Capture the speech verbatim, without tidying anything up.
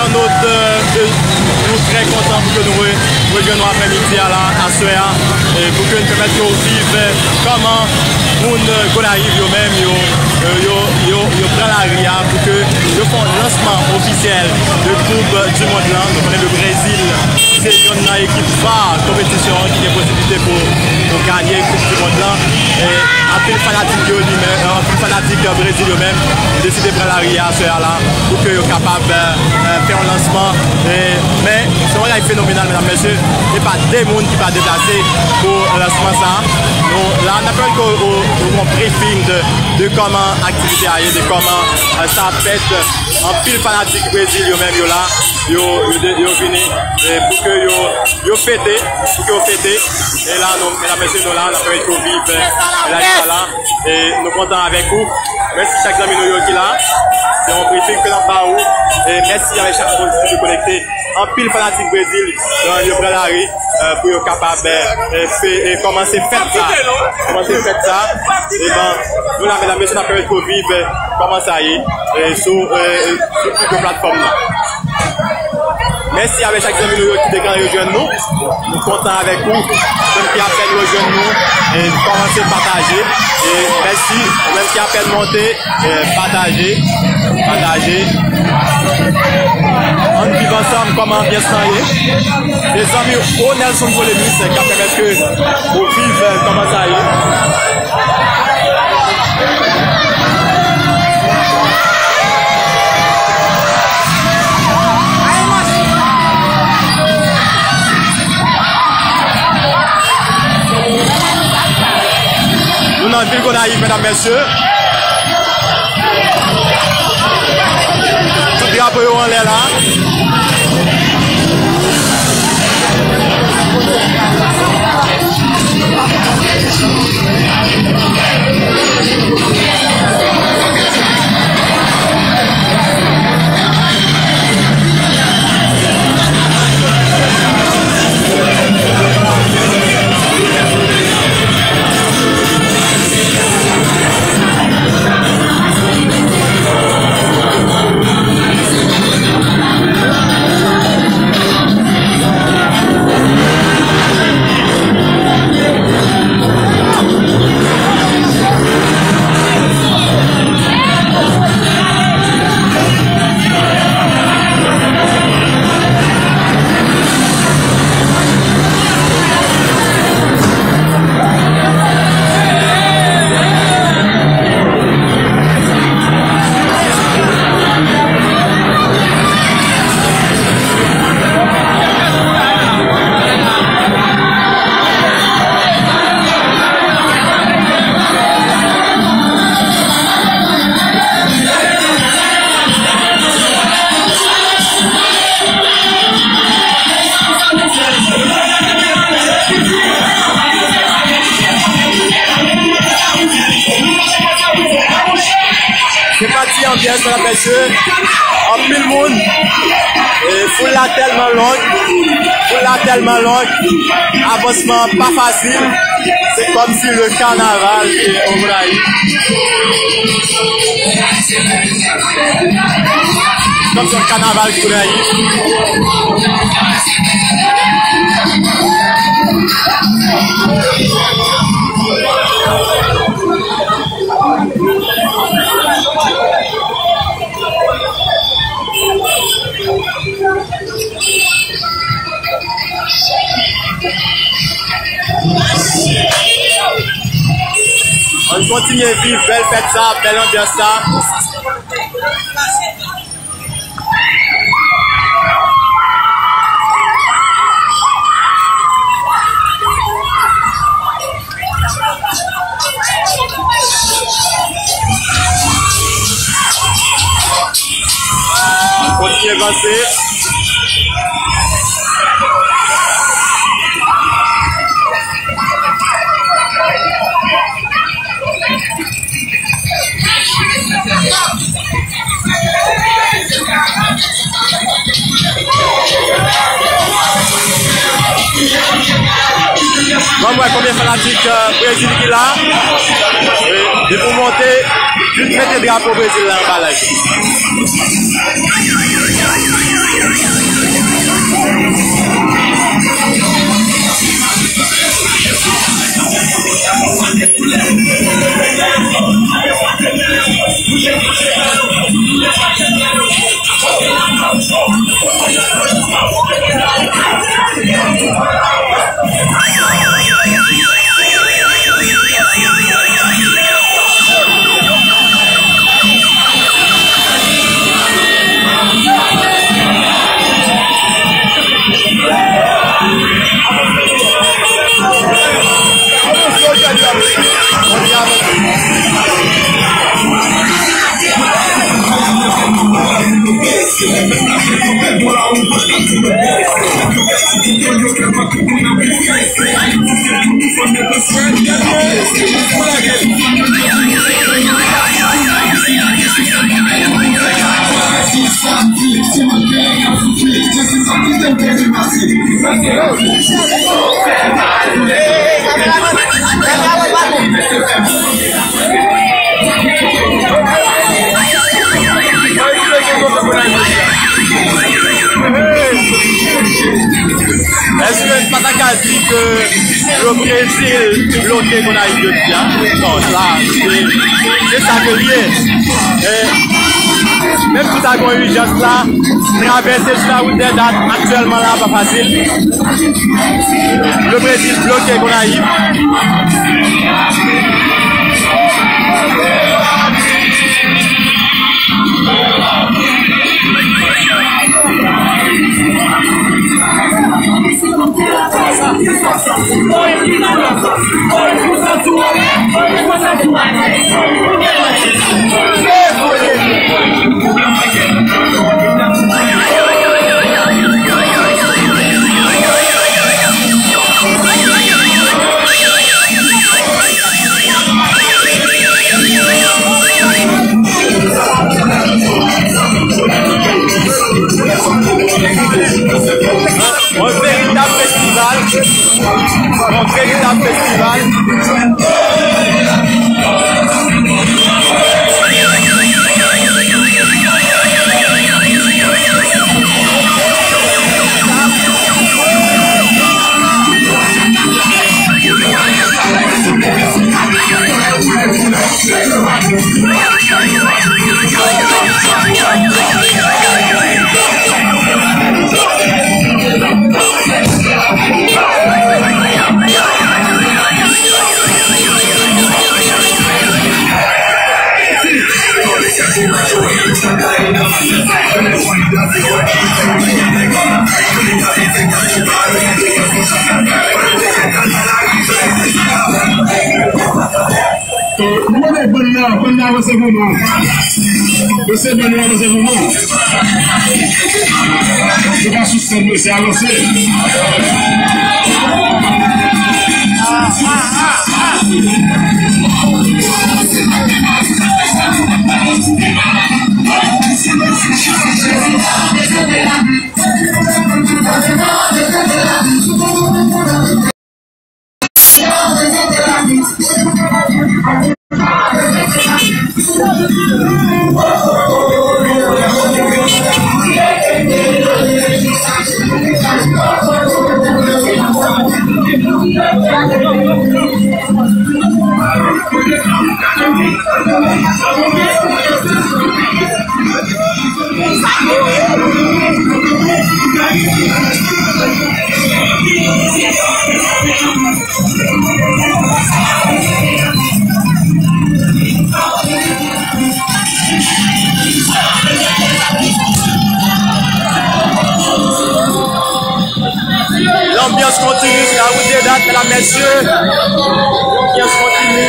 Internautes, euh, nou trè kontan pou ke nou re-, rejwenn nou aprèmidi a la, aswè a, e pou ke nou pèmèt ke w viv, euh, kòman moun, euh, Gonayiv yo menm, yo, euh, yo, yo, yo pran lari a pou ke yo fè yon lansman ofisyèl de Koup di Mond lan. Nou konnen le Brezil, se yonn nan ekip fa konpetisyon an ki gen posiblite pou, pou ganye Koup di Mond lan. E anpil fanatik yo li menm, anpil fanatik, euh, Brezil yo menm, deside pran lari a aswè a la pou ke yo kapab, euh, euh, fè yon lansman. E, men, se yon bagay fenomenal, medam, mesye. Se pa de moun ki pa deplase pou lansman sa. Nou la, n ap fè yon, yon, yon briefing de, de kòman aktivite a ye, de kòman, euh, sa ap fèt. Anpil fanatik Brezil yo menm yo la, yo, yo, de- yo vini, e pou ke yo, yo fete, pou ke yo fete. E la, nou, medam, mesye, nou la, n ap pèmèt yo viv, euh, lavi sa la. E nou kontan avèk ou. Mèsi chak zanmi nou yo ki la. Se yon briefing ke n ap ba ou. E mèsi avèk chak moun ki konekte. Anpil fanatik Brezil, euh, yo pran lari, euh, pou yo kapab, euh, euh, fè, euh, kòmanse fèt sa. Kòmanse fèt sa. E bon, nou la, medam, mesye, n ap pèmèt yo viv, euh, kòman sa ye, euh, sou, euh, sou tout platfòm nan. Mèsi avèk chak zanmi nou yo ki te ka rejwenn nou. Nou kontan avèk ou. Ou menm ki apèn rejwenn nou, e kòmanse pataje. E mèsi. Ou menm ki apèn monte, e pataje. Pataje. Ann viv ansanm kòman anbyans lan ye. Se zanmi Onelson Polemis k ap pèmèt ke ou viv, e, kòman sa ye. Nou nan vil Gonayiv, medam, mesye. Tout drapo yo anlè la. Se pati anbyans, medam, mesye. Anpil moun. E foul la tèlman long. Foul la tèlman long. Avansman an pa fasil. Se kòmsi le kanaval e Gonayiv. Kòmsi yon kanaval Gonayiv. Ann kontinye viv bèl fèt sa, bèl anbyans sa. Kontinye vanse. Ban m wè konbyen fanatik, euh, Brezil ki la. E, depi w monte, jis mete drapo Brezil la anba live. Èske n pa ta ka di ke Lo Brezil bloke Gonayiv jodi a? Bon, sa, se, se sa ke l ye. E, menm si ta gen ijans la, travèse sou lawout Dèdat aktyèlman la pa fasil. Lo Brezil bloke Gonayiv. Yon veritab festival. Yon veritab festival. Nou mande bann nan, bann nan avanse pou nou. Mesye, bann nan avanse pou nou. Se pa sou sèn, mesye, avanse. Lanbyans kontini sou lawout Dèdat, medam, mesye. Lanbyans kontini.